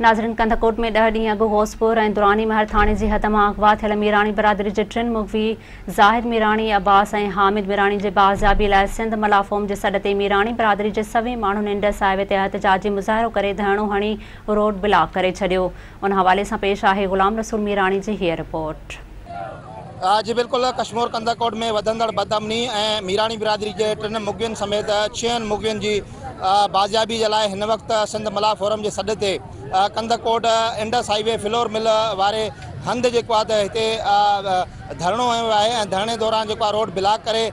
ناظرين ڪنڌڪوٽ ۾ ڏهه ڏينهن اڳ غوثپور ۽ دراني مهر ٿاڻي جي حد مان اغوا ٿيل ميراڻي برادري جي ٽن مغوي زاهد ميراڻي، عباس ۽ حامد ميراڻي جي بازيابي لاء سنڌ ملاح فورم جي سڏ تي ميراڻي برادري جي سوين ماڻهن انڊس هاء وي تي احتجاجي مظاهرو ڪري ڌرڻو هڻي روڊ بلاڪ ڪري ڇڏيو. ان حوالي سان پيش آهي غلام رسول ميراڻي جي هيء رپورٽ. جي بلڪل ڪشمور ڪنڌڪوٽ ۾ وڌندڙ بدامني ۽ ميراڻي برادري جي ٽن مغوين سميت ڇهن مغوين جي بازيابي جي لاء هن وقت سنڌ ملاح فورم جي سڏ تي Kandhkot Indus highway flour mill واري هنڌ جيڪو آهي ته هتي ڌرڻو هنيو ويو آهي ۽ ڌرڻي دوران جيڪو آهي روڊ بلاڪ ڪري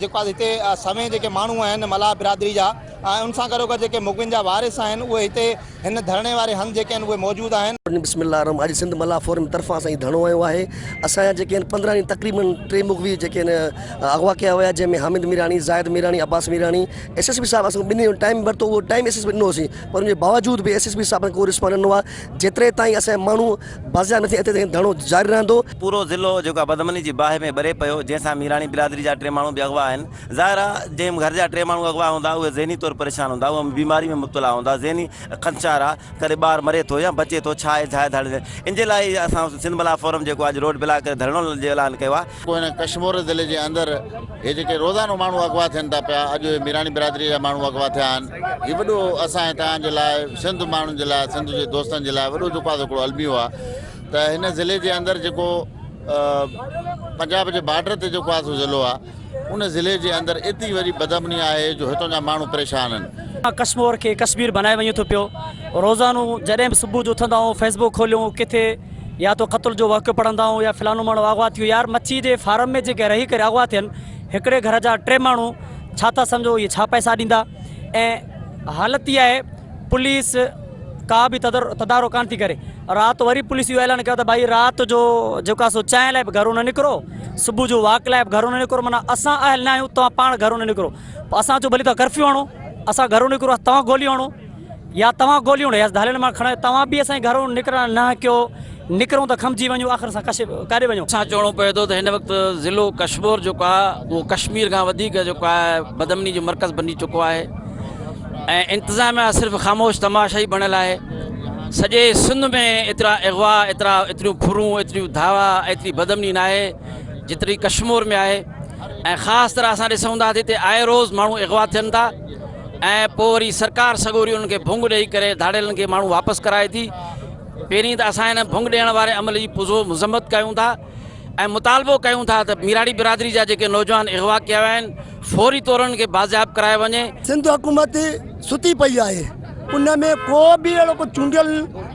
جيڪو آهي هتي سوين جيڪي ماڻهو آهن ملاح برادري جا ۽ ان سان گڏوگڏ جيڪي مغوين جا وارث آهن اهي هتي هن ڌرڻي واري هنڌ جيڪي آهن اهي موجود آهن. بسم الله الرحمن اڄ سنڌ ملاح فورم طرفان اسان هي ڌرڻو هنيو آهي اسان جا جيڪي آهن 15 ڏينهن تقريبن ٽي مغوي جيڪي آهن اغوا ڪيا ويا جنهن ۾ Hamid Mirani Zahid Mirani Abbas Mirani S S P صاحب اسان کان ٻن ڏينهن جو ٽائيم ورتو اهو ٽائيم ايس ايس پي ڏنو هوسين پر ان جي باوجود به ايس ايس پي صاحب ڪو رسپانس نه ڏنو آهي جيتري تائين اسان جا ماڻهو بازياب نه ٿين ايتري تائين ڌرڻو جاري رهندو. پورو ضلعو جيڪو آهي بدامني جي باهه ۾ ٻري پيو جنهن سان ميراڻي برادري جا ٽي ماڻهو به اغوا آهن ظاهر آ جنهن گهر جا ٽي ماڻهو اغوا هوندا اهي ذهني طور پريشان هوندا اهي بيماري ۾ مبتلا هوندا ذهني خدشار آ ڪڏهن ٻار مري ٿو يا بچي ٿو ڇا آهي ڇا آهي ڌاڙيل ان جي لاء اسان سنڌ ملاح فورم جيڪو اڄ روڊ بلاڪ ڪري ڌرڻو جو اعلان ڪيو آ. پوء هن ڪشمور ضلعي جي اندر هي جيڪي روزانو ماڻهو اغوا ٿين ٿا پيا اڄ اهي ميراڻي برادري جا ماڻهو اغوا ٿيا آهن هي وڏو اسان ۽ توهان جي لاء سنڌ ماڻهن جي لاء سنڌ جي دوستن جي لاء وڏو جيڪو آ سو هڪڙو الميو آ ته هن ضلعي جي اندر جيڪو پنجاب جي بارڊر تي جيڪو آ سو ضلعو آ ان ضلعي جي اندر ايتري وڏي بدامني آهي جو هتان جا ماڻهو پريشان آهن. ڪشمور کي ڪشمير بنائي وڃي ٿو پيو روزانو جڏهن به صبح جو اٿندا آهيون فيسبوڪ کوليون ڪٿي يا تو قتل جو واقعو پڙهندا آهيون يا فلانو ماڻهو اغوا ٿيو يار مڇي جي فارم ۾ جيڪي رهي ڪري اغوا ٿين هڪڙي گهر جا ٽي ماڻهو ڇا ٿا سمجهو اهي ڇا پئسا ڏيندا ۽ حالت اها آهي پوليس ڪا به تدارو ڪانه ٿي ڪري رات وري پوليس اهو اعلان ڪيو ته ڀائي رات جو جيڪو آهي سو چانهه لاء به گهرو نه نڪرو صبح جو واڪ لاء به گهرو نه نڪرو معنيٰ اسان اهل نه آهيون توهان پاڻ گهرو نه نڪرو پوء اسان چيو ڀلي توهان ڪرفيو هڻو اسان گهرو نڪرو توهان گوليون هڻو يا توهان گوليون هڻو يا ڌاڙيل مان کڻو توهان به اسان گهرو نڪرڻ نه ڪيو نڪرون ته کنڀجي وڃون آخر اسان ڪشي ڪاڏي وڃون. اسان چوڻو پوي ٿو ته هن وقت ضلعو ڪشمور جيڪو آهي اهو ڪشمير کان وڌيڪ جيڪو آهي بدامني جو مرڪز بنجي چڪو آهي ۽ انتظاميا صرف خاموش تماشائي بڻيل آهي سڄي سنڌ ۾ ايترا اغوا ايترا ايتريون ڦرون ايتريون ڌاوا ايتري بدامني ناهي جيتري ڪشمور ۾ آهي ۽ خاص طرح اسان ڏسون ٿا هتي آئي روز ماڻهو اغوا ٿين ٿا ۽ پوء وري سرڪار سڳوري انهن کي ڀونگ ڏئي ڪري ڌاڙيلن کي ماڻهو واپس ڪرائي ٿي پهرين ته اسان هن ڀونگ ڏيڻ واري عمل جي پرزور مذمت ڪيون ٿا ۽ مطالبو ڪيون ٿا ته ميراڙي برادري جا جيڪي نوجوان اغوا ڪيا ويا آهن فوري طور انهن کي بازياب ڪرايو وڃي. سنڌ حڪومت ستي پئي آهي ان ۾ ڪو به اهڙو ڪو چونڊيل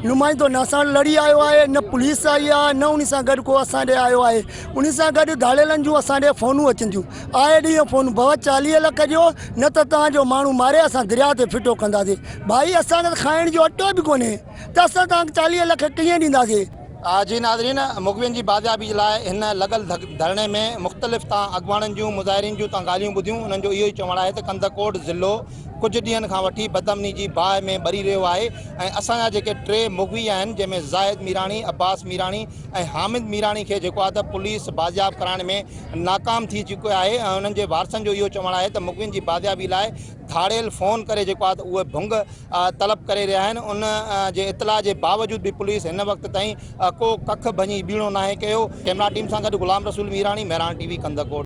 نمائندو نه اسان وٽ لڙي آيو آهي نه پوليس آئي آهي نه ان سان گڏ ڪو اسان ڏي آيو آهي ان سان گڏ ڌاڙيلن جون اسان ڏي فونون اچن ٿيون آئي ڏينهن فون بابا 40 لک ڏيو نه ته توهان جو ماڻهو ماري اسان درياء تي ڦٽو ڪنداسين ڀائي اسان کي ته کائڻ جو اٽو به ڪونهي ته اسان توهان کي 40 لک ڪيئن ڏينداسين. جي ناظرين مغوين جي بازيابي جي لاء هن لڳل ڌرڻي ۾ مختلف تان اڳواڻن جون مظاهرين جون تان ڳالهيون ٻڌيون انهن جو اهو ئي چوڻ آهي ته ڪنڌڪوٽ ضلعو ڪجهه ڏينهن کان وٺي بدامني جي باهه ۾ ٻري رهيو آهي ۽ اسان جا جيڪي ٽي مغوي آهن جنهن ۾ زاهد ميراڻي، عباس ميراڻي ۽ حامد ميراڻي کي جيڪو آهي ته پوليس بازياب ڪرائڻ ۾ ناڪام ٿي چڪي آهي ۽ انهن جي وارثن جو اهو چوڻ آهي ته مغوين جي بازيابي لاء ڌاڙيل فون ڪري جيڪو آهي ته اهي ڀنگ طلب ڪري رهيا آهن ان جي اطلاع جي باوجود به پوليس هن وقت تائين ڪو ڪک ڀڃي ٻيڻو ناهي ڪيو. ڪئميرا ٽيم سان گڏ Ghulam Rasool Mirani, Mehran T V, Kandhkot.